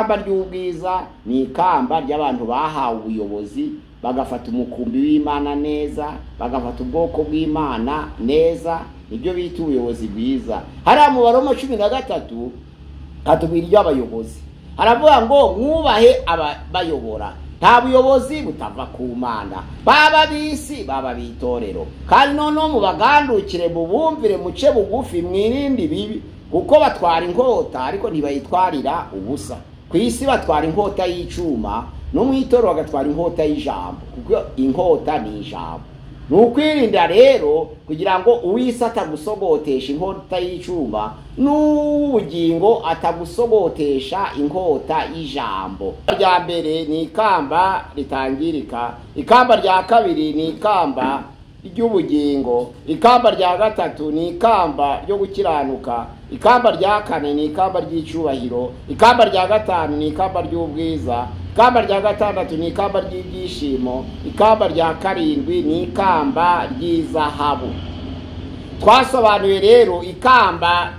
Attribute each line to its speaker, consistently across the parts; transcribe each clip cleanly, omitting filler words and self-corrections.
Speaker 1: Ikamba ry'ubwiza ni ikamba ry'abantu bahawe ubuyobozi, bagafata umukumbi w'Imana neza, bagafata ubwoko bw'Imana neza, nibyo bita ubuyobozi bwiza. Hariya mu Baroma 13 hatubwira iby'abayobozi, haravuga ngo mwubahe ababayobora. Nta buyobozi butava ku Mana, baba bisi baba bitorero. Kandi noneho mubagandukire, mubumvire, muce bugufi, mwirinde ibibi, kuko batwara inkota ariko ntibayitwarira ubusa. Ku isi batwara inkota y'icuma, no mu itorero bagatwara inkota y'ijambo, kuko inkota ni ijambo. Ni ukwirinda rero kugira ngo uw'isi atagusogotesha inkota y'icuma, n'uw'ubugingo atagusogotesha inkota y'ijambo. Rya mbere ni ikamba ritangirika, ikamba rya kabiri ni ikamba ry'ubugingo, ikamba rya gatatu ni ikamba ryo gukiranuka, ikamba rya kane ni ikamba ry'icubahiro, ikamba rya gatanu ni ikamba ry'ubwiza, ikamba rya gatandatu ni ikamba ry'ibyishimo, ikamba rya karindwi ni ikamba ry'izahabu. Twasobanuye rero ikamba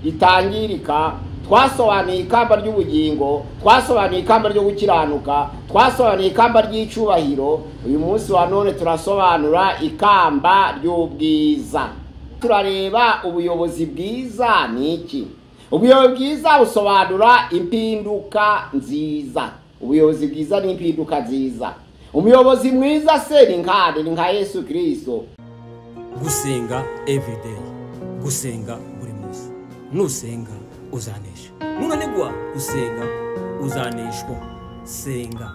Speaker 1: ritangirika, twasobanuye ikamba ry'ubugingo, twasobanuye ikamba ryo gukiranuka, twasobanuye ikamba ry'icubahiro. Uyu munsi wa none turasobanura ikamba ry'ubwiza. Turareba ubuyobozi bwiza ni iki. Ubuyobozi bwiza busobanura impinduka nziza. Ubuyobozi bwiza ni impinduka nziza. Umuyobozi mwiza se ni nkande? Ni nka Yesu Kristo.
Speaker 2: Gusenga everyday, gusenga buri munsi. Nusenga uzanesha, nunanigwa gusenga uzaneshwa. Senga.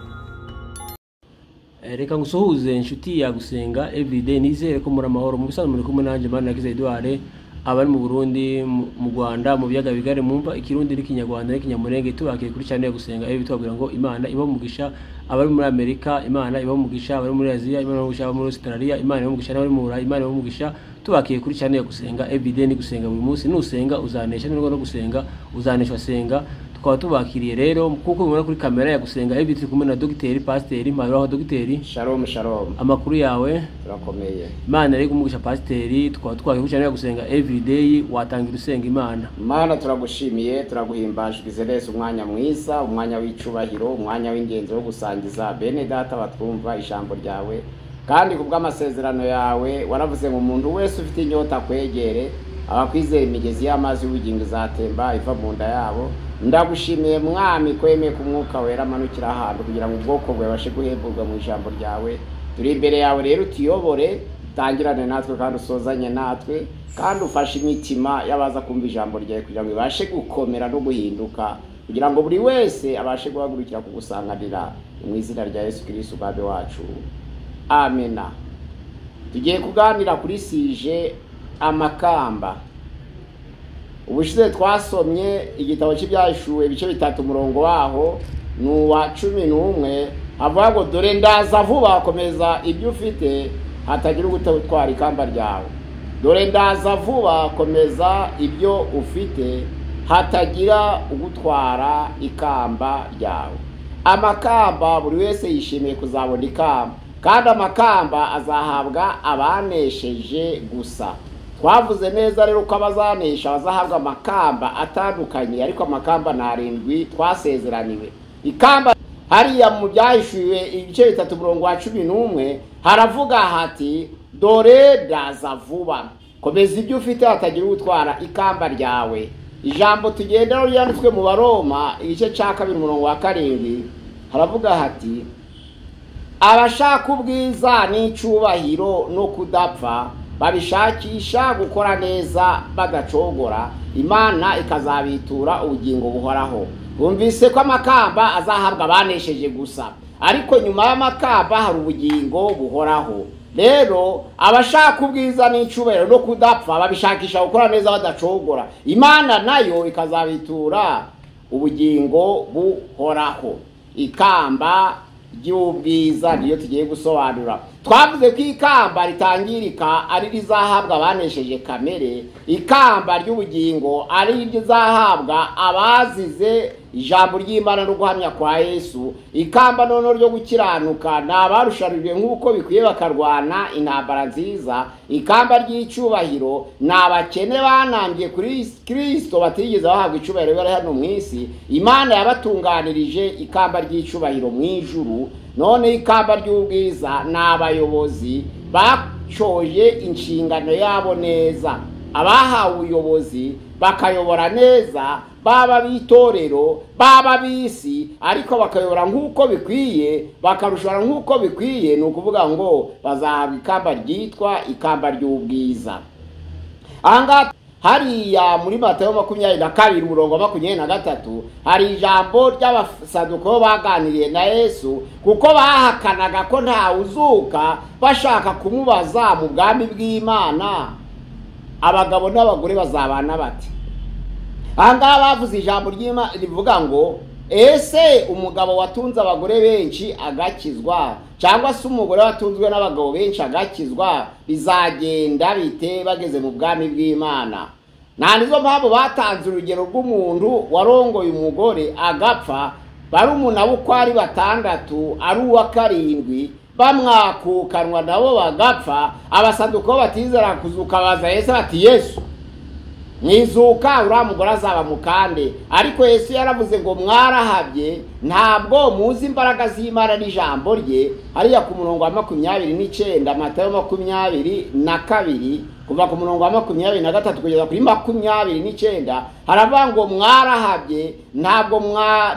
Speaker 2: Reka ngusuhuze inshuti ya Gusenga Everyday, nizere ko muri amahoro. Mu bisanzwe muri kumwe nanjye Manirakiza Edouard, abari mu Burundi, mu Rwanda, mu biyaga bigari mumva ikirundi n'ikinyarwanda n'ikinyamurenge, tubakiye kuri channel ya Gusenga Everyday, tubabwira ngo Imana iba umugisha. Abari muri Amerika Imana iba umugisha, abari muri Aziya Imana iba umugisha, abari muri Australia Imana iba umugisha, n'abari mu Burayi Imana iba umugisha. Tubakiye kuri channel ya Gusenga Everyday, ni gusenga buri munsi. Nusenga uzanesha, nubwo no gusenga uzaneshwa. Senga. Tukaba tubakiriye rero kuko mubona kuri kamera ya Gusenga Everyday turi kumwe na Dogiteri Pasiteri Mpayuraho. Dogiteri,
Speaker 1: Shalom shalom.
Speaker 2: Amakuru yawe?
Speaker 1: Turakomeye.
Speaker 2: Imana rero umugisha Pasiteri. Tukaba twakiye kuri channel ya Gusenga Everyday, watangira usenga Imana.
Speaker 1: Mana, turagushimiye, turaguhimbaje, ugize neza, umwanya mwiza, umwanya w'icubahiro, umwanya w'ingenzi wo gusangiza bene data batwumva ijambo ryawe. Kandi kubw'amasezerano yawe waravuze ngo umuntu wese ufite inyota akwegere, abakwizera imigezi y'amazi y'ubugingo izatemba iva mu nda yabo. Ndagushimiye Mwami ko yemeye ku Mwuka Wera amanukira ahantu kugira ngo ubwoko bwawe bubashe guhemburwa mu ijambo ryawe. Turi imbere yawe rero, utuyobore, utangirane natwe kandi usozanye natwe, kandi ufashe imitima y'abaza kumva ijambo ryawe kugira ngo ibashe gukomera no guhinduka, kugira ngo buri wese abashe guhagurukira kugusanganira. Mu izina rya Yesu Kristo Umwami wacu, amena. Tugiye kuganira kuri sujet amakamba. Ubushize twasomye igitabo cy'Ibyahishuwe ibice 3, umurongo waho ni uwa 11, havuga ngo dore ndaza vuba, komeza ibyo ufite hatagira ugutwara ikamba ryawe. Dore ndaza vuba, komeza ibyo ufite hatagira ugutwara ikamba ryawe. Amakamba, buri wese yishimiye kuzabona ikamba, kandi amakamba azahabwa abanesheje gusa. Twavuze neza rero ko abazanesha bazahabwa amakamba atandukanye, ariko amakamba ni 7 twasezeraniwe. Ikamba hariya mu Byahishuwe ibice 3 umurongo wa 11 haravuga hati dore ndaza vuba, komeza ibyo ufite hatagira ugutwara ikamba ryawe. Ijambo tugenderaho ryanditswe mu Baroma igice cya 2 umurongo wa 7, haravuga hati abashaka ubwiza n'icubahiro no kudapfa babishakisha gukora neza badacogora, Imana ikazabitura ubugingo buhoraho. Bumvise ko amakamba azahabwa abanesheje gusa, ariko nyuma y'amakamba hari ubugingo buhoraho. Rero abashaka ubwiza n'icubahiro no kudapfa babishakisha gukora neza badacogora, Imana nayo ikazabitura ubugingo buhoraho. Ikamba ry'ubwiza niyo tugiye gusobanura. Twavuze ko ikamba ritangirika ari rizahabwa abanesheje kamere, ikamba ry'ubugingo ari rizahabwa abazize ijambo ry'Imana no guhamya kwa Yesu, ikamba noneho ryo gukiranuka ni abarushanijwe nk'uko bikwiye bakarwana intambara nziza, ikamba ry'icyubahiro ni abakene banambye kuri Kristo batigeze bahabwa icyubahiro bari hano mu isi, Imana yabatunganirije ikamba ry'icyubahiro mu ijuru. None ikamba ry'ubwiza ni abayobozi bacoye inshingano yabo neza, abahawe ubuyobozi bakayobora neza, baba b'itorero baba b'isi, ariko bakayobora nk'uko bikwiye, bakarushora nk'uko bikwiye. Ni ukuvuga ngo bazahabwa ikamba ryitwa ikamba ry'ubwiza. Ahangaha hariya muri Matayo 22 umurongo wa 23 hari ijambo ry'abasaduko baganiriye na Yesu, kuko bahakanaga ko nta uzuka, bashaka kumubaza mu bwami bw'Imana abagabo n'abagore bazabana bate. Ahangaha bavuze ijambo ry'Imana rivuga ngo ese umugabo watunze abagore benshi agakizwa, cyangwa se umugore watunzwe n'abagabo benshi agakizwa, bizagenda bite bageze mu bwami bw'Imana? Nta nizo mpamvu batanze urugero rw'umuntu warongoye umugore agapfa, barumuna bo uko ari 6 ari uwa 7 bamwakukanwa nabo bagapfa. Abasaduko batizera kuzuka baza Yesu bati Yesu mwizuka uriya mugore azaba mukande. Ariko Yesu yaravuze ngo mwarahabye, ntabwo muzi imbaraga z'Imana n'ijambo rye. Hariya ku murongo wa 29 Matayo 22 kuva ku murongo wa 23 kugeza kuri 29 haravuga ngo mwarahabye, ntabwo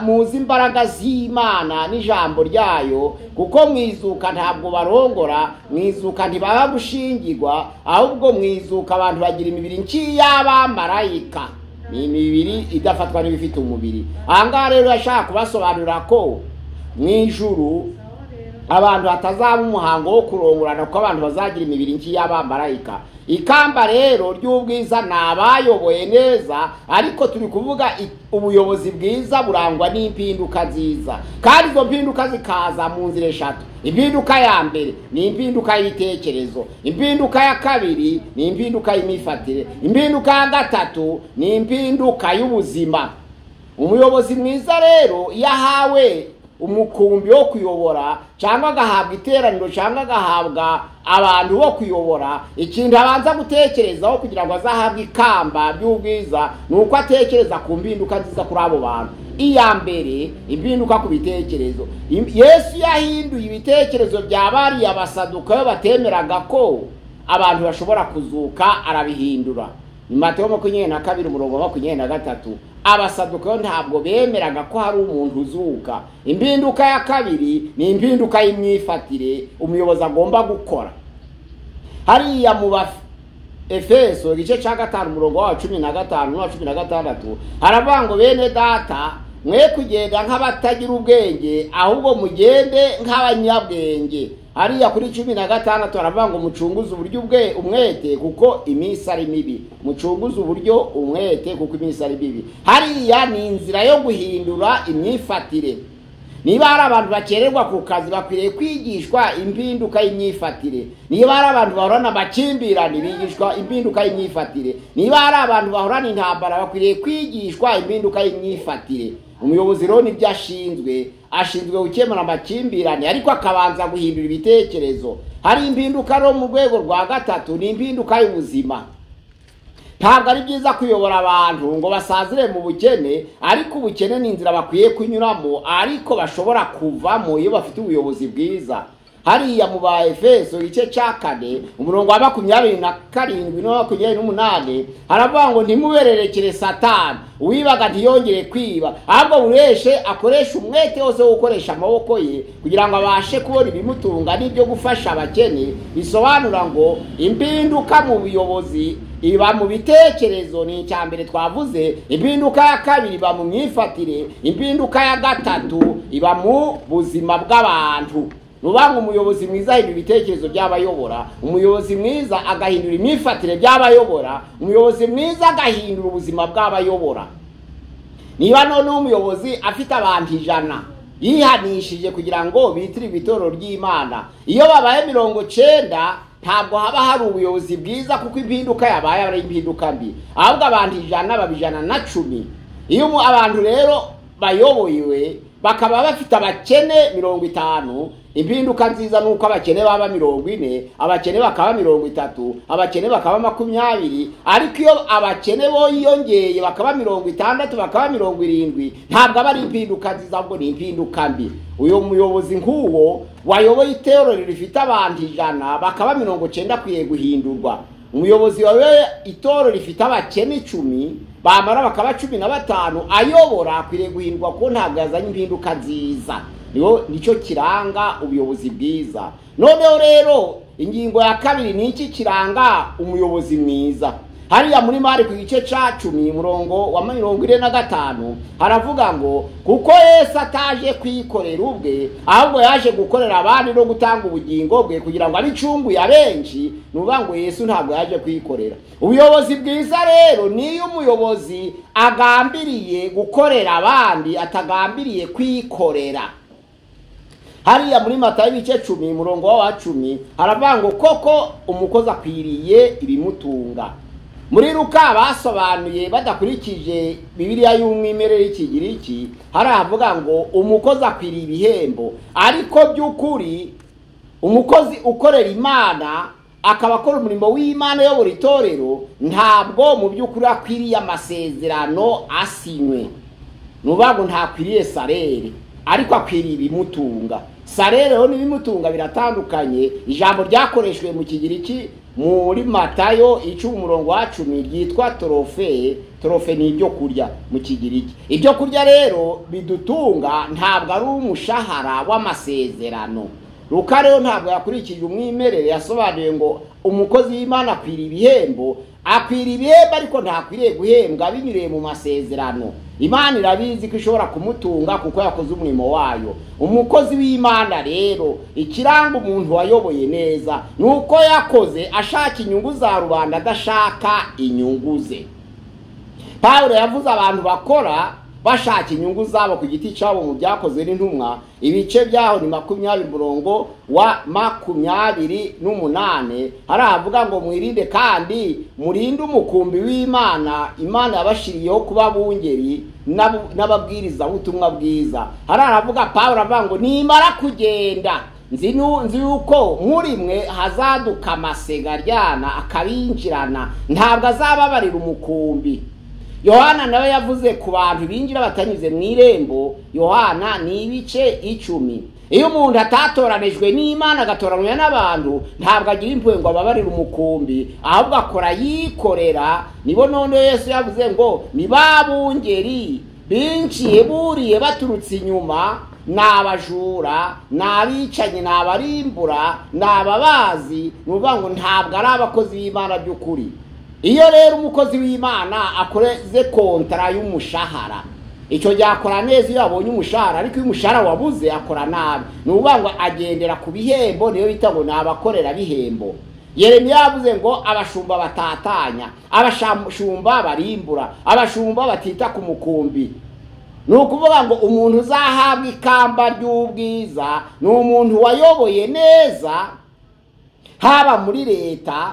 Speaker 1: muzi imbaraga z'Imana n'ijambo ryayo, kuko mwizuka ntabwo barongora, mwizuka ntibaba gushingirwa, ahubwo mwizuka abantu bagira imibiri nk'iy'abamarayika, ni imibiri idafatwa n'ibifite umubiri. Ahangaha rero yashaka kubasobanurira ko mwijuru abantu batazaba umuhango wo kurongorana, kuko abantu bazagira imibiri nk'iy'abamarayika. Ikamba rero ry'ubwiza ni abayoboye neza, ariko turi kuvuga ubuyobozi bwiza burangwa n'impinduka nziza, kandi izo mpinduka zikaza mu nzira eshatu. Impinduka ya mbere ni impinduka y'ibitekerezo, impinduka ya kabiri ni impinduka y'imifatire, impinduka ya gatatu ni impinduka y'ubuzima. Umuyobozi mwiza rero iyo ahawe umukumbi wo kuyobora, cyangwa agahabwa iteraniro, cyangwa agahabwa abantu bo kuyobora, ikintu abanza gutekerezaho kugira ngo azahabwe ikamba ry'ubwiza ni uko atekereza ku mpinduka nziza kuri abo bantu. Iya mbere, impinduka ku bitekerezo. Yesu yahinduye ibitekerezo bya bariya basadukayo batemeraga ko abantu bashobora kuzuka, arabihindura. Ni Matayo 22 umurongo wa 23. Abasadukayo ntabwo bemeraga ko hari umuntu uzuka. Impinduka ya kabiri ni impinduka y'imyifatire umuyobozi agomba gukora. Hariya mu Efeso igice cya 5 umurongo wa 15 n'uwa 16 haravuga ngo bene data, mwe kugenda nk'abatagira ubwenge, ahubwo mugende nk'abanyabwenge. Hariya kuri 16 haravuga ngo mucunguze uburyo umwete kuko iminsi ari mibi. Mucunguze uburyo umwete kuko iminsi ari mibi. Hariya ni inzira yo guhindura imyifatire. Niba hari abantu bakererwa ku kazi bakwiriye kwigishwa impinduka y'imyifatire. Niba hari abantu bahorana amakimbirane bigishwa impinduka y'imyifatire. Niba hari abantu bahorana intambara bakwiriye kwigishwa impinduka y'imyifatire. Umuyobozi rero nibyo ashinzwe, ashinzwe gukemura amakimbirane, ariko akabanza guhindura ibitekerezo. Hari impinduka rero mu rwego rwa gatatu, ni impinduka y'ubuzima. Ntabwo ari byiza kuyobora abantu ngo basazire mu bukene, ariko ubukene ni inzira bakwiye kunyuramo, ariko bashobora kuvamo iyo bafite ubuyobozi bwiza. Hariya mu ba Efeso igice cya 4 umurongo wa 27 no 28 haravuga ngo ntimubererekere Satani, uwibaga ntiyongere kwiba, ahubwo bureshe akoresha umwete wose wo gukoresha amaboko ye kugira ngo abashe kubona ibimutunga n'ibyo gufasha abakene. Bisobanura ngo impinduka mu buyobozi iba mu bitekerezo, ni icya mbere twavuze. Impinduka ya kabiri iba mu myifatire, impinduka ya gatatu iba mu buzima bw'abantu. Nubanga umuyobozi mwiza ahindura ibitekerezo by'abayobora, umuyobozi mwiza agahindura imyifatire by'abayobora, umuyobozi mwiza agahindura ubuzima bw'abayobora. Niba none umuyobozi afite abantu 100 Yihanishije kugira ngo bitirirwe itorero ry'Imana. Iyo babaye 90 ntabwo haba hari ubuyobozi bwiza, kuko impinduka yabaye ari impinduka mbi. Ahubwo abantu 100 baba 110. Iyo abantu rero bayoboyewe bakaba bafite abakene 50, impinduka nziza nuko abakene baba 40, abakene bakaba 30, abakene bakaba 20. Ariko iyo abakene bo yiyongeye bakaba 60, bakaba 70, ntabwo aba ari impinduka nziza, ahubwo ni impinduka mbi. Uyo muyobozi nk'uwo wayoboye itorero rifite abantu 100 bakaba 90 akwiye guhindurwa. Umuyobozi wayoboye itorero rifite abakene 10 bamara bakaba 15 ayobora akwiriye guhindurwa, ko ntabwo yazanye impinduka nziza. Nicyo kiranga ubuyobozi bwiza. Noneho rero ingingo ya kabiri ni iki kiranga umuyobozi mwiza. Hariya muri Mariko igice ca 10 umurongo wa 45 haravuga ngo kuko Yesu ataje kwikorera ubwe, ahubwo yaje gukorera abandi no gutanga ubugingo bwe kugira ngo abicunguye abenshi. Nuvuga ngo Yesu ntabwo yaje kwikorera. Ubuyobozi bwiza rero niyo umuyobozi agambiriye gukorera abandi, atagambiriye kwikorera. Hariya muri Matayo ibice 10 umurongo wa 10 haravuga ngo koko umukozi akwiriye ibimutunga. Muri Luka basobanuye badakurikije Bibiliya y'umwimerere y'Ikigiriki, haravuga ngo umukozi akwiriye ibihembo, ariko by'ukuri umukozi ukorera Imana akaba akora umurimo w'Imana ayobora itorero, ntabwo mu by'ukuri akwiriye amasezerano asinywe. Nuvuga ngo ntakwiriye sarere, ariko akwiriye ibimutunga. Sarere rero n'ibimutunga biratandukanye. Ijambo ryakoreshwe mu Kigiriki muri Matayo 10 umurongo wa 10 ryitwa trofe. Trofe ni ibyo kurya mu Kigiriki. Ibyo kurya rero bidutunga ntabwo ari umushahara w'amasezerano. Luka rero ntabwo yakurikije umwimerere, yasobanuye ngo umukozi w'Imana akwiriye ibihembo, akwiriye ibihembo ariko ntakwiriye guhembwa binyuriye mu masezerano. Imana irabizi ko ishobora kumutunga kuko yakoze umurimo wayo. Umukozi w'Imana rero, ikiranga umuntu wayoboye neza nuko yakoze ashaka inyungu za rubanda, adashaka inyungu ze. Pawulo yavuze abantu bakora bashaka inyungu zabo ku giti cyabo mu byakozwe n'intumwa, ibice byaho ni 20 umurongo wa 28, haravuga ngo mwirinde kandi murinde umukumbi w'Imana, Imana yabashiriyeho kuba bungeri n'ababwiriza ubutumwa bwiza. Haravuga Pawulo avuga ngo nimara kugenda nzi yuko muri mwe hazaduka amasega ryana akabinjirana, ntabwo azababarira umukumbi. Yohana nawe yavuze ku bantu binjira batanyuze mu irembo, Yohana ni ibice 10. Iyo umuntu atatoranijwe n'Imana agatoranwa n'abantu, ntabwo agira impuhwe ngo ababarire umukumbi, ahubwo akora yikorera. Nibo none Yesu yavuze ngo ni babungeri binciye buriye baturutse inyuma, ni abajura, ni abicanyi, ni abarimbura, ni ababazi. Ni ukuvuga ngo ntabwo ari abakozi b'Imana by'ukuri. Iyo rero umukozi w'Imana akoreze kontara y'umushahara, icyo gihe akora neza iyo abonye umushahara, ariko iyo umushahara wabuze akora nabi. Ni ukuvuga ngo agendera ku bihembo, niyo bita ngo ni abakorera bihembo. Yeremiya yavuze ngo abashumba batatanya, abashumba barimbura, abashumba batita ku mukumbi. Ni ukuvuga ngo umuntu uzahabwa ikamba ry'ubwiza ni umuntu wayoboye neza, haba muri leta,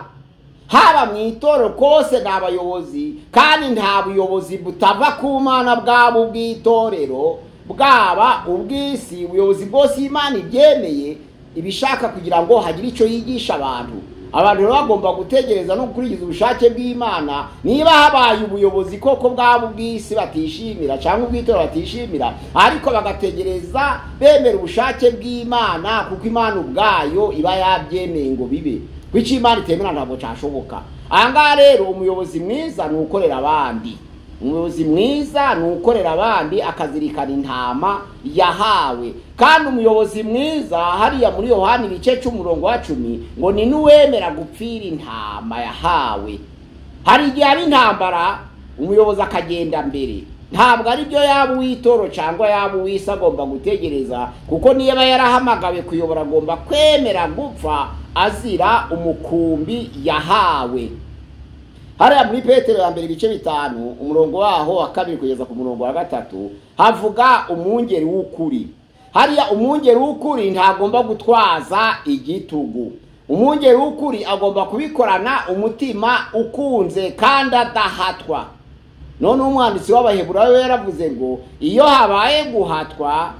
Speaker 1: haba mu itorero, kose ni abayobozi, kandi nta buyobozi butava ku Mana, bwaba ubw'itorero, bwaba ubw'isi. Ubuyobozi bwose Imana ibyemeye ibishaka kugira ngo hagire icyo yigisha abantu. Abantu rero bagomba gutegereza no gukurikiza ubushake bw'Imana. Niba habaye ubuyobozi koko bwaba ubw'isi batishimira cyangwa ubw'itorero batishimira, ariko bagategereza bemera ubushake bw'Imana, kuko Imana ubwayo iba yabyemeye ngo bibe. Kuko Imana itemera ntabwo cyashoboka. Aha ngaha rero umuyobozi mwiza ni ukorera abandi. Umuyobozi mwiza ni ukorera abandi akazirikana intama yahawe. Kandi umuyobozi mwiza hariya muri Yohana ibice 10 wa 10 ngo ni nuwemera gupfira intama yahawe. Hari igihe ari intambara umuyobozi akagenda mbere, ntabwo ari byo yaba uw'itoro cyangwa yaba uw'isi, agomba gutegereza, kuko niba yarahamagawe kuyobora agomba kwemera gupfa azira umukumbi yahawe. Hariya muri Petero ya mbere ibice 5 umurongo waho wa 2 kugeza ku murongo wa 3 havuga umwungeri w'ukuri. Hariya umwungeri w'ukuri ntagomba gutwaza igitugu. Umwungeri w'ukuri agomba kubikorana umutima ukunze kandi adahatwa. None umwanditsi w'Abaheburayo yaravuze ngo iyo habaye guhatwa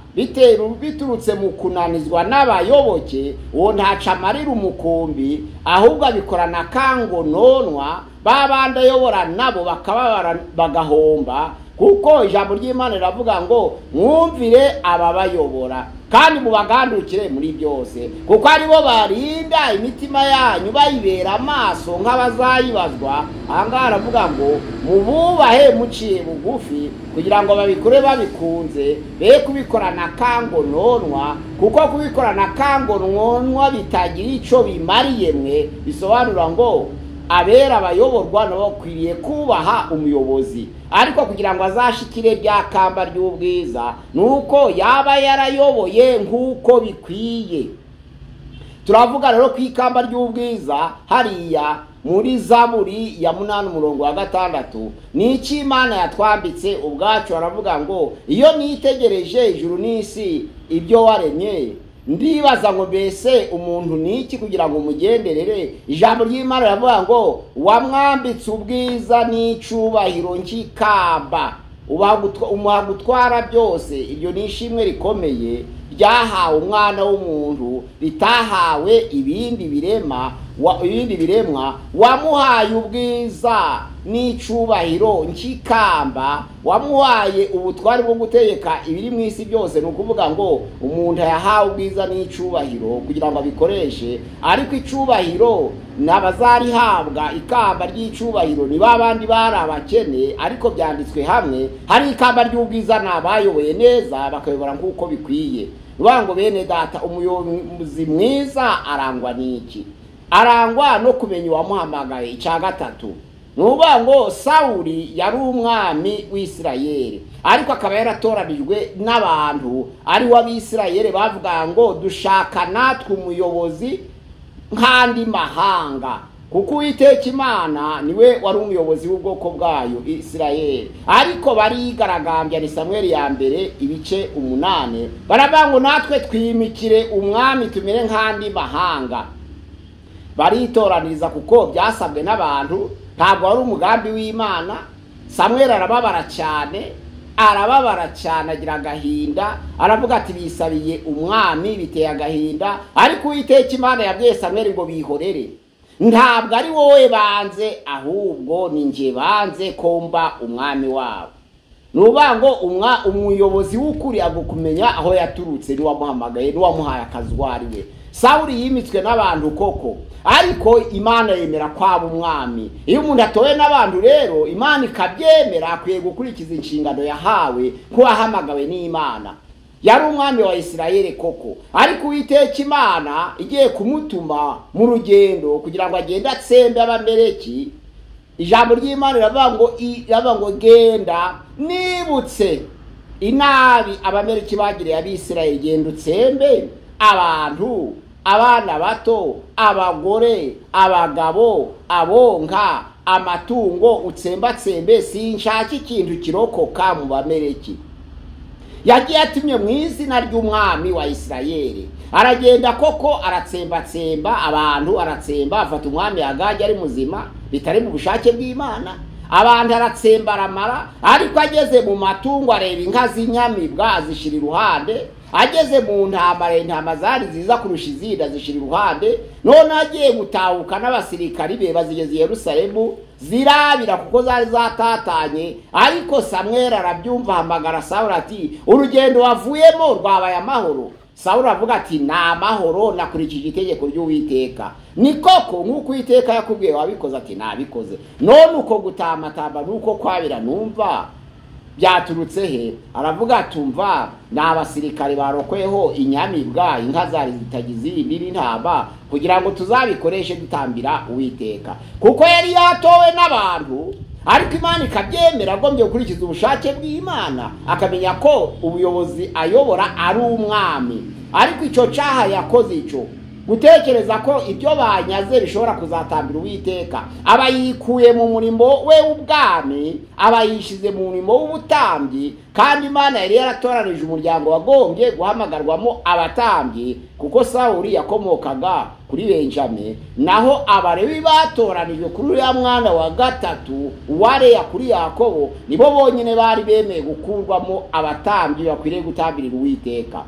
Speaker 1: biturutse mu kunanizwa n'abayoboke, uwo ntaca amarira umukumbi, ahubwo abikorana kangononwa, babandi ayobora nabo bakababara bagahomba. Kuko ijambo ry'Imana riravuga ngo mwumvire ababayobora kandi mubagandukire muri byose, kuko aribo barinda imitima yanyu bayibera amaso nk'abazayibazwa. Ahangaha aravuga ngo mububahe muciye bugufi, kugira ngo babikore babikunze, be kubikorana kangononwa, kuko kubikorana kangononwa bitagira ico bimariye mwe. Bisobanura ngo abera abayoborwa nabo bakwiriye kubaha umuyobozi, ariko kugira ngo azashikire rya kamba ry'ubwiza nuko yaba yarayoboye nk'uko bikwiye. Turavuga rero ku ikamba ry'ubwiza hariya muri Zaburi ya 8 umurongo wa 6, ni iki Imana yatwambitse ubwacu? Aravuga ngo iyo nitegereje ijuru n'isi ibyo waremye, ndibaza ngo mbese umuntu ni iki kugira ngo umugenderere? Ijambo ry'Imana riravuga ngo wamwambitse ubwiza n'icubahiro nk'ikamba, umuha gutwara byose. Iryo ni ishimwe rikomeye ryahawe umwana w'umuntu, ritahawe ibindi birema, ibindi biremwa. Wamuhaye ubwiza n'icubahiro nk'ikamba, wamuhaye ubutwari bwo gutegeka ibiri mu isi byose. Ni ukuvuga ngo umuntu yahawe ubwiza n'icubahiro kugira ngo abikoreshe, ariko icubahiro n'abazarihabwa ikamba ry'icubahiro ni babandi bari abakene, ariko byanditswe hamwe hari ikamba ry'ubwiza n'abayoboye neza bakayobora nk'uko bikwiye. Ngo bene data, umuyobozi mwiza arangwa n'iki? Arangwa no kumenya uwamuhamagaye. Icya gatatu nuvuga ngo Sawuli yari umwami w'Isirayeli, ariko akaba yaratoranijwe n'abantu ari w'Abisirayeli bavuga ngo dushaka natwe umuyobozi nk'andi mahanga, kuko Uwiteka Imana niwe wari umuyobozi w'ubwoko bwayo Isirayeli. Ariko barigaragambya, ni Samweli ya mbere ibice 8, baravuga ngo natwe twimikire umwami tumere nk'andi mahanga. Baritoraniriza kuko byasabwe n'abantu, ntabwo wari umugambi w'Imana. Samweli arababara cyane, arababara cyane, agira agahinda, aravuga ati bisabiye umwami biteye agahinda. Ariko Uwiteka Imana yabwiye Samweli ngo bihorere, ntabwo ari wowe banze, ahubwo ni njye banze komba umwami wabo. Nuvuga ngo umuyobozi w'ukuri agukumenya aho yaturutse, n'uwamuhamagaye, n'uwamuhaye akazi uwo ari we. Sawuli yimitswe n'abantu koko, ariko Imana yemera kwaba umwami. Iyo umuntu atowe n'abantu rero Imana ikabyemera, akwiye gukurikiza inshingano yahawe ko ahamagawe n'Imana. Yari umwami wa Isirayeli koko, ariko Uwiteka Imana igiye kumutuma mu rugendo kugira ngo agende atsembe Abameleki, ijambo ry'Imana riravuga ngo genda nibutse inabi Abameleki bagiriye Abisirayeli, genda utsembe abantu, abana bato, abagore, abagabo, abonka, amatungo, utsembatsembe, sinshaka ikintu kirokoka mu Bameleki. Yagiye atumye mu izina ry'umwami wa Isirayeli, aragenda koko aratsembatsemba abantu, aratsemba, afata umwami Agagi ari muzima bitari mu bushake bw'Imana, abantu aratsemba aramara. Ariko ageze mu matungo areba inka z'inyamibwa azishira iruhande, ageze mu ntambara intama zari nziza kurusha izindi azishira iruhande. None agiye gutahuka n'abasirikari be bazigeze i Yerusalemu zirabira kuko zari zatatanye. Ariko Samweli arabyumva, ahamagara Sawuli ati urugendo wavuyemo rwabaye amahoro? Sawuli avuga ati ni amahoro, nakurikije itegeko ry'Uwiteka. Ni koko nk'uko Uwiteka yakubwiye wabikoze? Ati nabikoze. None uko gutamatamba nuko kwabira numva byaturutse he? Aravuga tumva ni abasirikare barokweho inyamibwa, inka zari zitagize n'intama, kugira ngo tuzabikoreshe dutambira Uwiteka. Kuko yari yatowe n'abantu, ariko Imana ikabyemera, agombye gukurikiza ubushake bw'Imana, akamenya ko ubuyobozi ayobora ari umwami. Ariko icyo cyaha yakoze icyo Gutekereza ko ibyo banyaze bishobora kuzatambira Uwiteka, aba yikuye mu murimo we w'ubwami, aba yishize mu murimo w'ubutambyi. Kandi Imana yari yaratoranije umuryango wagombye guhamagarwamo abatambyi, kuko Sawuli yakomokaga kuri Benjame, naho Abalewi batoranijwe kuri uriya mwana wa gatatu wa Leya kuri Yakobo, nibo bonyine bari bemeye gukurwamo abatambyi bakwiriye gutambirira Uwiteka.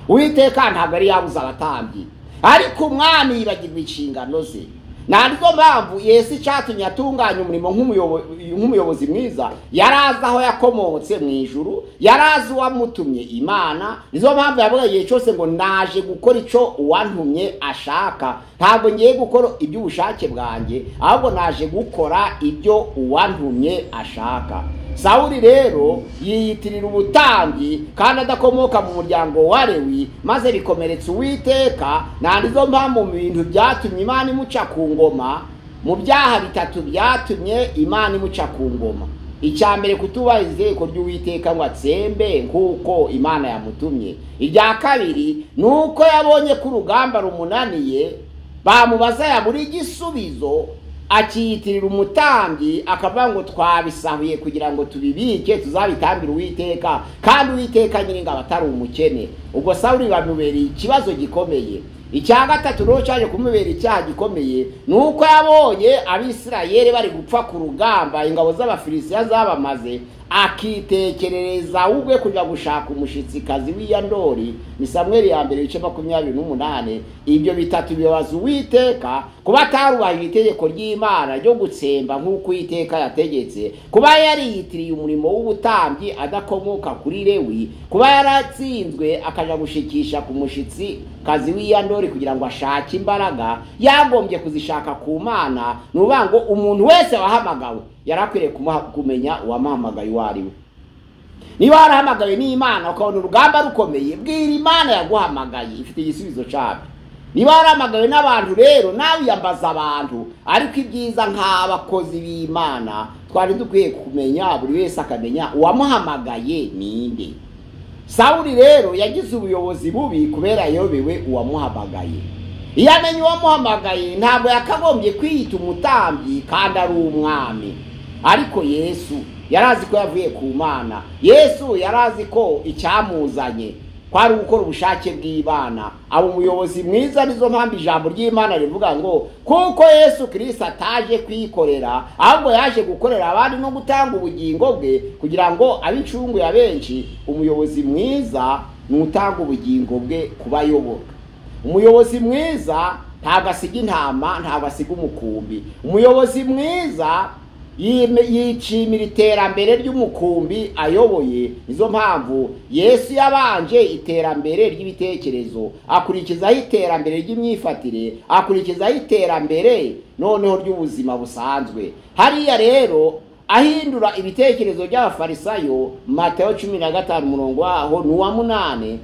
Speaker 1: Uwiteka ntabwo yari yabuze abatambyi, ariko umwami yibagirwa inshingano ze. Ntabwo mpamvu Yesu icyatumye atunganya umurimo nk'umuyobozi mwiza, yari azi aho yakomotse mu ijuru, yari azi uwamutumye Imana. Nizo mpamvu yavuga igihe cyose ngo naje gukora icyo uwantumye ashaka, ntabwo ngiye gukora iby'ubushake bwanjye, ahubwo naje gukora ibyo uwantumye ashaka. Sawuli rero yiyitirira ubutambyi kandi adakomoka mu muryango wa Lewi, maze bikomeretsa Uwiteka. Nta mpamvu mu bintu byatumye Imana imuca ku ngoma, mu byaha bitatu byatumye Imana imuca ku ngoma. Icya mbere, kutubahiriza itegeko ry'Uwiteka ngo atsembe nk'uko Imana yamutumye. Irya kabiri ni uko yabonye ko urugamba rumunaniye, bamubaza yabura igisubizo, akiyitirira umutambyi akavuga ngo twabisahuye kugira ngo tubibike tuzabitambire Uwiteka, kandi Uwiteka nyiringabo atari umukene. Ubwo Sawuli bamubereye ikibazo gikomeye. Icya gatatu rero cyaje kumubera icyaha gikomeye ni uko yabonye Abisirayeli bari gupfa ku rugamba, ingabo z'Abafilisitiya zabamaze, akitekerereza ubwe kujya gushaka umushitsikazi w'Iyandori. Ni Samweli ya mbere ibice 28. Ibyo bitatu bibabaza Uwiteka, kuba atarubahiriza itegeko ry'Imana ryo gutsemba nk'uko Uwiteka yategetse, kuba yariyitiriye umurimo w'ubutambyi adakomoka kuri Lewi, kuba yaratsinzwe akaja gushikisha ku mushitsi kazi w'Iyandori kugira ngo ashake imbaraga yagombye kuzishaka ku Mana. Ni ukuvuga ngo umuntu wese wahamagawe yarakwiriye kumenya uwamuhamagaye uwo ari we. Niba warahamagawe n'Imana ukabona urugamba rukomeye, bwira Imana yaguhamagaye, ifite igisubizo cyabyo. Niba warahamagawe n'abantu rero, nawe yambaza abantu. Ariko ibyiza nk'abakozi b'Imana twari dukwiye kumenya, buri wese akamenya uwamuhamagaye ninde. Sawuli rero yagize ubuyobozi bubi kubera yayobewe uwamuhamagaye. Iyo amenye uwamuhamagaye ntabwo yakagombye kwiyita umutambyi kandi ari umwami. Ariko Yesu yarazi ko yavuye ku Mana. Yesu yarazi ko icyamuzanye kwari gukora ubushake bw'Imana, aba umuyobozi mwiza. Nizo mpamvu ijambo ry'Imana rivuga ngo kuko Yesu Kristo ataje kwikorera, ahubwo yaje gukorera abandi no gutanga ubugingo bwe kugira ngo abe incungu ya benshi. Umuyobozi mwiza ni utanga ubugingo bwe kubayoboka. Umuyobozi mwiza ntabwo asiga intama, ntabwo asiga umukumbi. Umuyobozi mwiza yishimira iterambere ry'umukumbi ayoboye. Nizo mpamvu Yesu yabanje iterambere ry'ibitekerezo, akurikizaho iterambere ry'imyifatire, akurikizaho iterambere noneho ry'ubuzima busanzwe. Hariya rero ahindura ibitekerezo by'Abafarisayo, Matayo 15 umurongo waho ni uwa 8.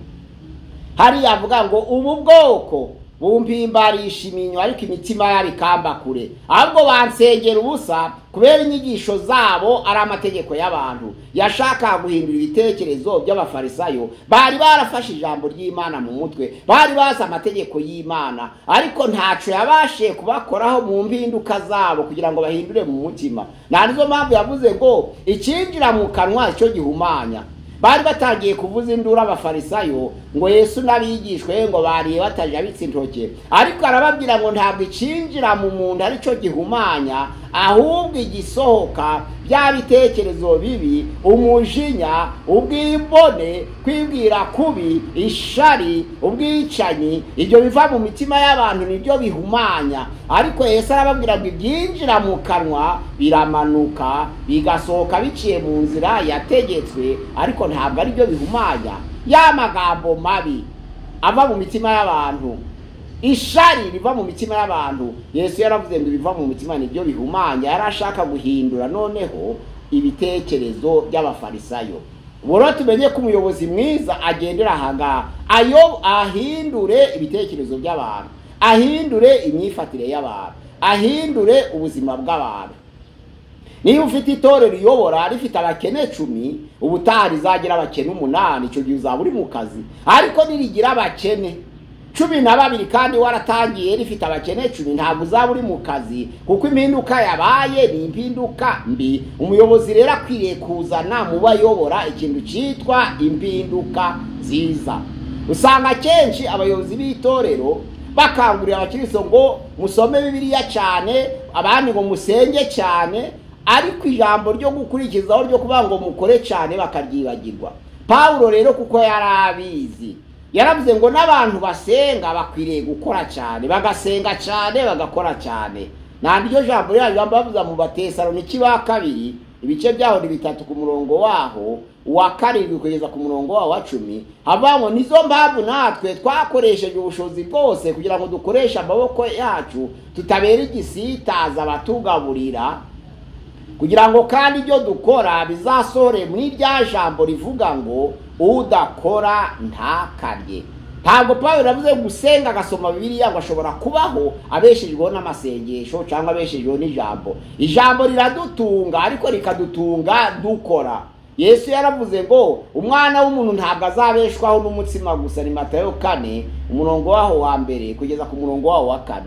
Speaker 1: Hariya avuga ngo ubu bwoko bumpimbarisha iminwa ariko imitima yabo ikamba kure, ahubwo bansengera ubusa kubera inyigisho zabo ari amategeko y'abantu. Yashaka guhindura ibitekerezo by'Abafarisayo, bari barafashe ijambo ry'Imana mu mutwe, bari bazi amategeko y'Imana, ariko ntaco yabashe kubakoraho mu mpinduka zabo kugira ngo bahindure mu mutima. Nizo mpamvu yavuze ngo icinjira mu kanwa cyo gihumanya. Bari batangiye kuvuza induru Abafarisayo ngo Yesu n'abigishwe ngo bariye batajabitse intoke, ariko arababwira ngo ntabwo icinjira mu muntu aricyo gihumanya, ahubwo igisohoka bya bitekerezo bibi, umujinya, ubwibone, kwibwira kubi, ishari, ubwicanyi, ibyo biva mu mitima y'abantu nibyo bihumanya. Ariko Yesu arababwira ngo ibyinjira mu kanwa biramanuka bigasohoka biciye mu nzira yategetswe, ariko ntabwo ari byo bihumanya. Ya magambo mabi ava mu mitima y'abantu, ishari riva mu mitima y'abantu, Yesu yaravuze ngo ibiva mu mitima nibyo bihumanya. Yarashaka guhindura noneho ibitekerezo by'Abafarisayo. Ubwo tumenye ko umuyobozi mwiza agendera ahangaha, ayo ahindure ibitekerezo by'abantu, ahindure imyifatire y'abantu, ahindure ubuzima bw'abantu. Niba ufite itorero uyobora rifite abakene 10, ubutaha rizagira abakene 8, icyo gihe uzaba uri mu kazi. Ariko nirigira abakene 12 kandi waratangiye rifite abakene 10, ntabwo uzaba uri mu kazi, kuko impinduka yabaye ni impinduka mbi. Umuyobozi rero akwiriye kuzana mu bayobora ikintu cyitwa impinduka nziza. Usanga kenshi abayobozi b'itorero bakangurira abakristo ngo musome Bibiliya cyane, abandi ngo musenge cyane, ariko ijambo ryo gukurikizaho ryo kuvuga ngo mukore cyane bakaryibagirwa. Pawulo rero kuko yarabizi, yaravuze ngo n'abantu basenga bakwiriye gukora cyane, bagasenga cyane, bagakora cyane. Nta ryo jambo rero bavuza mu Batesaloniki ba kabiri ibice byaho ni 3 ku murongo waho wa 7 kugeza ku murongo waho wa 10, havuga ngo nizo mpamvu natwe twakoresheje ubushobozi bwose kugira ngo dukoreshe amaboko yacu tutabera igisitaza abatugaburira, kugira ngo kandi ibyo dukora bizasohore muri rya jambo rivuga ngo udakora ntakarye. Ntabwo Pawulo yavuze gusenga agasoma Bibiliya ngo ashobora kubaho abeshejweho n'amasengesho cyangwa abeshejweho n'ijambo. Ijambo riradutunga, ariko rikadutunga dukora. Yesu yaravuze ngo umwana w'umuntu ntabwo azabeshwaho n'umutsima gusa, ni Matayo 4 umurongo waho wa 1 kugeza ku murongo waho wa 4.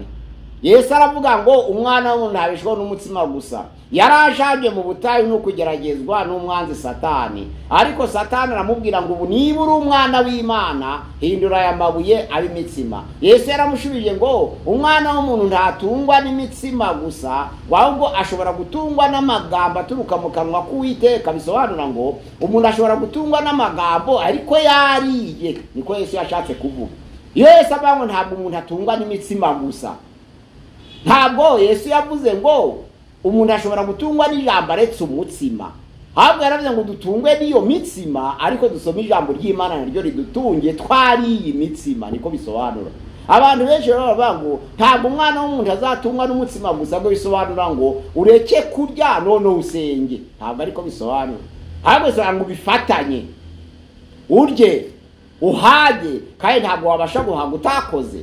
Speaker 1: Yesu aravuga ngo umwana w'umuntu ntabeshwaho n'umutsima gusa. Yarajanye mu butayu no kugeragezwa n'umwanzi Satani, ariko Satani aramubwira ngo ubu niba uri umwana w'Imana hindura aya mabuye abe imitsima. Yesu yaramushubije ngo umwana w'umuntu ntatungwa n'imitsima gusa, ahubwo ashobora gutungwa n'amagambo aturuka mu kanwa k'Uwiteka. Bisobanura ngo umuntu ashobora gutungwa n'amagambo ariko yariye, niko Yesu yashatse kuvuga. Yesu avuga ngo ntabwo umuntu atungwa n'imitsima gusa. Ntabwo Yesu yavuze ngo umuntu ashobora gutungwa n'ijambo aretse umutsima, ahubwo yaravuze ngo dutungwe n'iyo mitsima, ariko dusome ijambo ry'Imana naryo ridutunge twariye imitsima, niko bisobanura. Abantu benshi rero bavuga ngo ntabwo umwana w'umuntu azatungwa n'umutsima gusa, ngo bisobanura ngo ureke kurya none usenge. Ntabwo ariko bisobanura, ahubwo bisobanura ngo bifatanye, urye uhage, kandi ntabwo wabasha guhaga utakoze.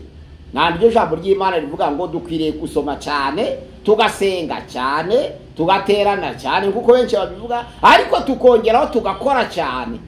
Speaker 1: Nta ryo jambo ry'Imana rivuga ngo dukwiriye gusoma cyane, tugasenga cyane, tugaterana cyane nkuko benshi babivuga, ariko tukongeraho tugakora cyane,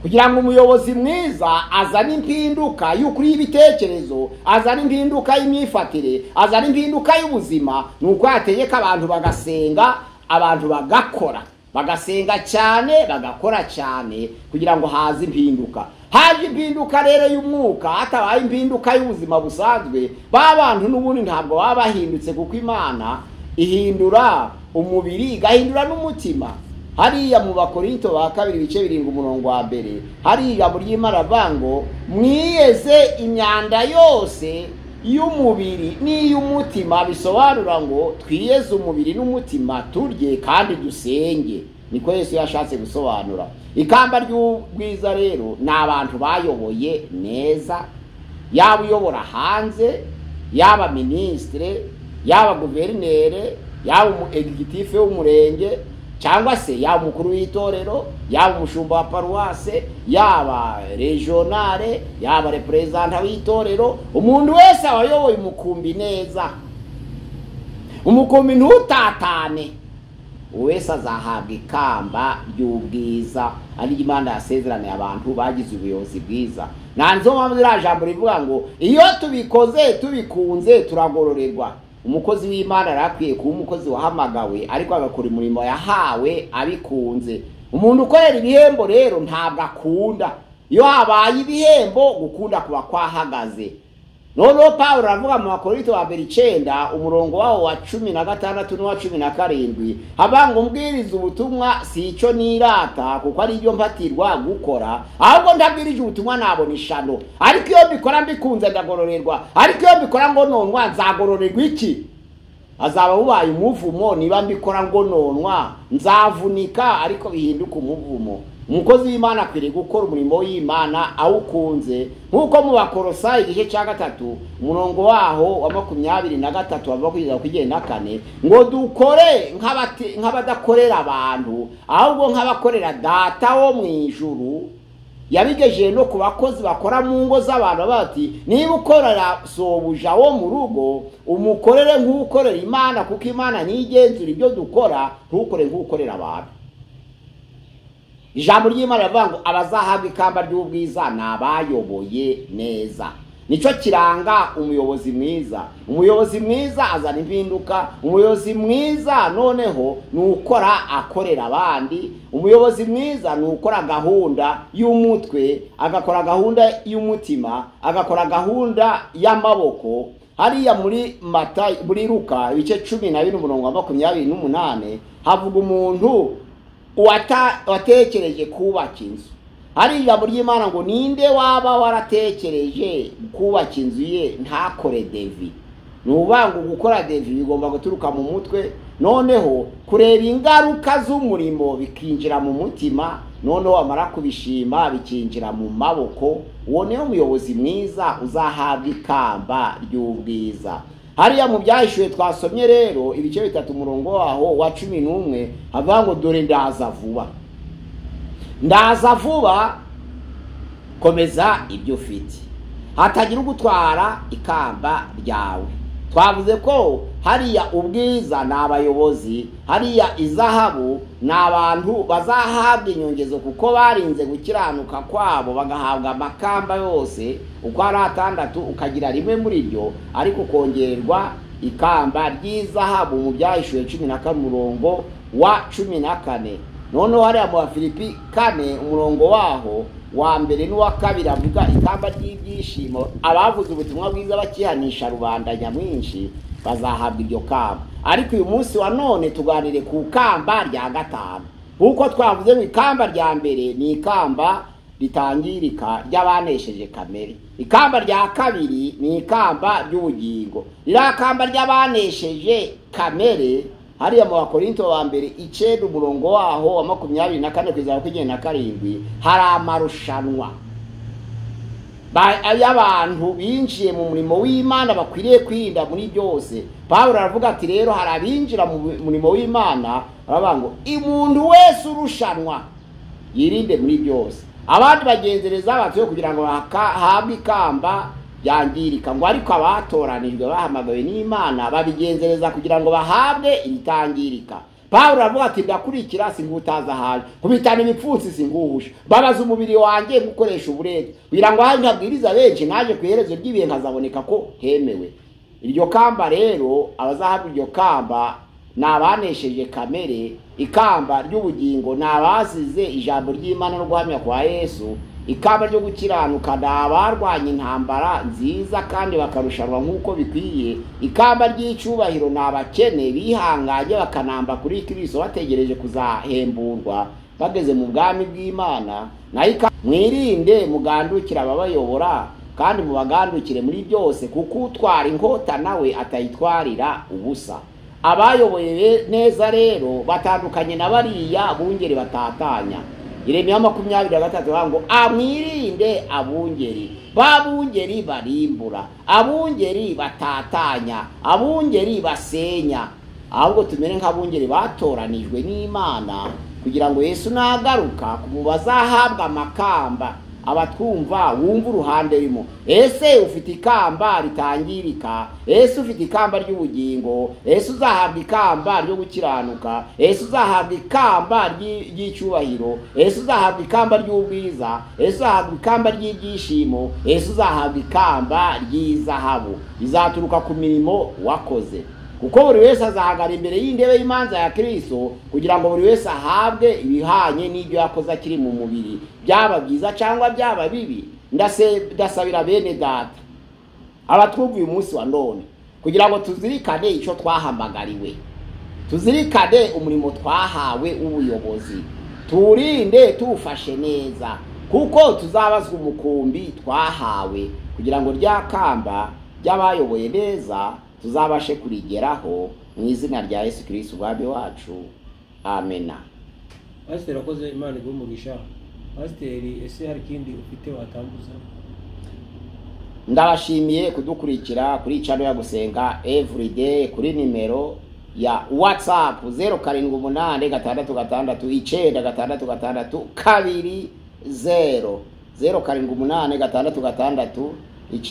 Speaker 1: kugira ngo umuyobozi mwiza azane impinduka y'ukuri y'ibitekerezo, azane impinduka y'imyifatire, azane impinduka y'ubuzima. Nuko yategeka abantu bagasenga, abantu bagakora, bagasenga cyane, bagakora cyane, kugira ngo haze impinduka. Haje impinduka rero y'umwuka, hatabaye impinduka y'ubuzima busanzwe, ba bantu n'ubundi ntabwo baba bahindutse, kuko Imana ihindura umubiri igahindura n'umutima. Hariya mu Bakorinto ba kabiri ibice 7 umurongo wa 1, hari ijambo ry'Imana rivuga ngo mwiyeze imyanda yose y'umubiri n'iy'umutima. Bisobanura ngo twiyeze umubiri n'umutima, turye kandi dusenge, niko Yesu yashatse gusobanura. Ikamba ry'ubwiza rero ni abantu bayoboye neza, yaba uyobora hanze, yaba ministre, yaba guverinere, yaba umu executive w'umurenge, cyangwa se yaba umukuru w'itorero, yaba umushumba wa paruwase, yaba regionale, yaba representant w'itorero. Umuntu wese abayoboye umukumbi neza, umukumbi ntutatane, wese azahabwa ikamba ry'ubwiza, ari Imana yasezeraniye abantu bagize ubuyobozi bwiza. Nanzo mpamvu iriya jambo rivuga ngo iyo tubikoze tubikunze turagororerwa. Umukozi w'Imana arakwiye kuba umukozi wahamagawe, ariko agakora umurimo yahawe abikunze. Umuntu ukorera ibihembo rero ntabwo akunda. Iyo habaye ibihembo, gukunda kuba kwahagaze. Noneho Pawulo aravuga mu Bakorinto ba mbere 9 umurongo wawo wa 16 n'uwa 17, havuga ngo mbwiriza ubutumwa si icyo nirata, kuko ari ibyo mpatirwa gukora, ahubwo ndabwirije ubutumwa nabona ishano. Ariko iyo mbikora mbikunze ndagororerwa, ariko iyo mbikora ngo nonwa nzagororerwa iki? Azaba bubaye umuvumo. Niba mbikora ngo nonwa nzavunika, ariko bihinduka umuvumo. Umukozi w'Imana akwiriye gukora umurimo w'Imana awukunze, nkuko mu Bakolosayi igice cya 3 umurongo waho wa 23 bava kugeza ku 24, ngo dukore nk'abadakorera abantu, ahubwo nk'abakorera Data wo mu ijuru. Yabigejeje no ku bakozi bakora mu ngo z'abantu, bati niba ukorera sobuja wo mu rugo, umukorere nk'ukorera Imana, kuko Imana nigenzura ibyo dukora, ntukore nk'ukorera abantu. Ijambo ry'Imana rivuga ngo abazahabwa ikamba ry'ubwiza ni abayoboye neza. Nicyo kiranga umuyobozi mwiza. Umuyobozi mwiza azana impinduka. Umuyobozi mwiza noneho ni ukora akorera abandi. Umuyobozi mwiza ni ukora gahunda y'umutwe, agakora gahunda y'umutima, agakora gahunda y'amaboko. Hariya muri Matayo, muri Luka ibice 12 umurongo wa 28 havuga umuntu watekereje kubaka inzu. Hari ijambo ry'Imana ngo ninde waba waratekereje kubaka inzu ye ntakore devi. Ni ukuvuga ngo gukora devi bigomba guturuka mu mutwe, noneho kureba ingaruka z'umurimo bikinjira mu mutima, noneho wamara kubishima bikinjira mu maboko. Uwo niwe muyobozi mwiza uzahabwa ikamba ry'ubwiza. Hariya mu byahishuwe twasomye rero ibice 3 umurongo waho wa 11 havuga ngo dore ndaza vuba, ndaza vuba, komeza ibyo ufite, hatagira ugutwara ikamba ryawe. Twavuze ko hariya ubwiza ni abayobozi, hariya izahabu ni abantu bazahabwa inyongezo kuko barinze gukiranuka kwabo bagahabwa amakamba yose uko ari 6, ukagira rimwe muri ryo ariko ukongererwa ikamba ry'izahabu mu byahishuwe 14 umurongo wa 14. Noneho hariya mu Bafilipi 4 umurongo waho wa mbere n'uwa kabiri avuga ikamba ry'ibyishimo. Abavuze ubutumwa bwiza bakihanisha rubanda nyamwinshi bazahabwa iryo kamba. Ariko uyu munsi wa none tuganire ku kamba rya 5, kuko twavuze ngo ikamba rya mbere ni ikamba ritangirika ry'abanesheje kamere, ikamba rya kabiri ni ikamba ry'ubugingo. Ririya kamba ry'abanesheje kamere hariya mu Bakorinto ba mbere 9 umurongo waho wa 24 kugeza 27 hari amarushanwa y'abantu binjiye mu murimo w'Imana bakwiriye kwirinda muri byose. Pawulo aravuga ati rero hari abinjira mu murimo w'Imana baravuga ngo umuntu wese urushanwa yirinde muri byose, abandi bagenzereza abatuye kugira ngo bahabwe ikamba ryangirika, ngo ariko abatoranijwe bahamagawe n'Imana babigenzereza kugira ngo bahabwe iritangirika. Pawulo aravuga ati ndakurikira singutaza ahantu, kubitana ibipfunsi singuhusha, babaza umubiri wanjye gukoresha uburetwa, kugira ngo aho ntabwiriza benshi naje ku iherezo ry'ibihe nkazaboneka ko hemewe. Iryo kamba rero, abazahabwa iryo kamba ni abanesheje kamere. Ikamba ry'ubugingo ni abasize ijambo ry'Imana no guhamya kwa Yesu. Ikamba ryo gukiranuka ni abarwanya intambara nziza kandi bakarushanwa nk'uko bikwiye. Ikamba ry'icyubahiro ni abakene bihanganye bakanamba kuri Kristo bategereje kuzahemburwa bageze mu bwami bw'Imana. Nayo mwirinde mugandukira ababayobora kandi mubagandukire muri byose, kuko utwara inkota nawe atayitwarira ubusa. Abayoboye neza rero batandukanye na bariya bungeri batatanya. Yeremiya 23 ngo amwirinde abungeri, babungeri barimbura, abungeri batatanya, abungeri basenya. Ahubwo tumere nk'abungeri batoranijwe n'Imana kugira ngo Yesu nagaruka bazahabwa amakamba. Abatwumva wumva uruhande rimo. Ese ufite ikamba ritangirika? Ese ufite ikamba ry'ubugingo? Ese uzahabwa ikamba ryo gukiranuka? Ese uzahabwa ikamba ry'icyubahiro? Ese uzahabwa ikamba ry'ubwiza? Ese uzahabwa ikamba ry'ibyishimo? Ese uzahabwa ikamba ry'izahabu? Bizaturuka ku mirimo wakoze, kuko buri wese azahagara imbere y'intebe y'imanza ya Kristo kugira ngo buri wese ahabwe ibihanye n'ibyo yakoze akiri mu mubiri, byaba byiza cyangwa byaba bibi. Ndasabira bene data abatwumva uyu munsi wa none kugira ngo tuzirikane icyo twahamagariwe, tuzirikane umurimo twahawe w'ubuyobozi, turinde tuwufashe neza, kuko tuzabazwa umukumbi twahawe, kugira ngo rya kamba ry'abayoboye neza tuzabashe kurigeraho mu izina rya Yesu Kristo Umwami wacu. Amena.
Speaker 2: Pasiteri akoze, Imana iguhe umugisha. Pasiteri, ese hari ikindi ufite watambuza?
Speaker 1: Ndabashimiye kudukurikira kuri channel ya Gusenga Everyday kuri nimero ya WhatsApp 078 6 6 6 2 0 078 6 6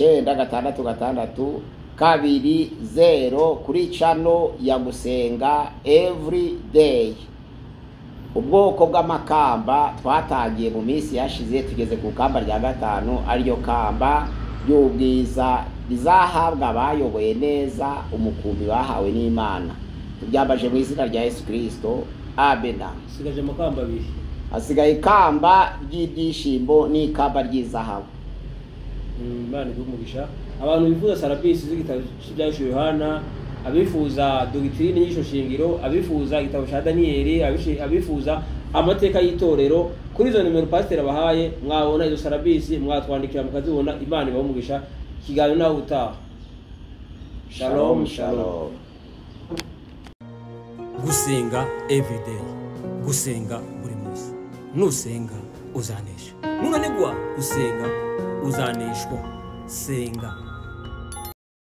Speaker 1: 6 2 0 kuri channel ya Gusenga Everyday. Ubwoko bw'amakamba twatangiye mu minsi yashize, tugeze ku kamba rya 5 ariyo kamba ry'ubwiza rizahabwa abayoboye neza umukumbi bahawe n'Imana. Tubyambaje mu izina rya Yesu Kristo, amena.
Speaker 2: Sigaje amakamba abiri.
Speaker 1: Hasigaye ikamba ry'ibyishimo n'ikamba ry'izahabu.
Speaker 2: Imana iguhe umugisha. Abantu bifuza sarabisi z'igitabo cy'Ibyahishuwe Yohana, abifuza dogitirine y'inyigisho shingiro, abifuza igitabo cya Daniyeli, abifuza amateka y'itorero, kuri izo nimero pasiteri abahaye mwabona izo sarabisi, mwatwandikira mukazibona. Imana ibahe umugisha. Ikiganiro nawe utaha. Shalom, shalom.
Speaker 3: Gusenga everyday, gusenga buri munsi. Nusenga uzanesha, nunanigwa gusenga uzaneshwa. Senga.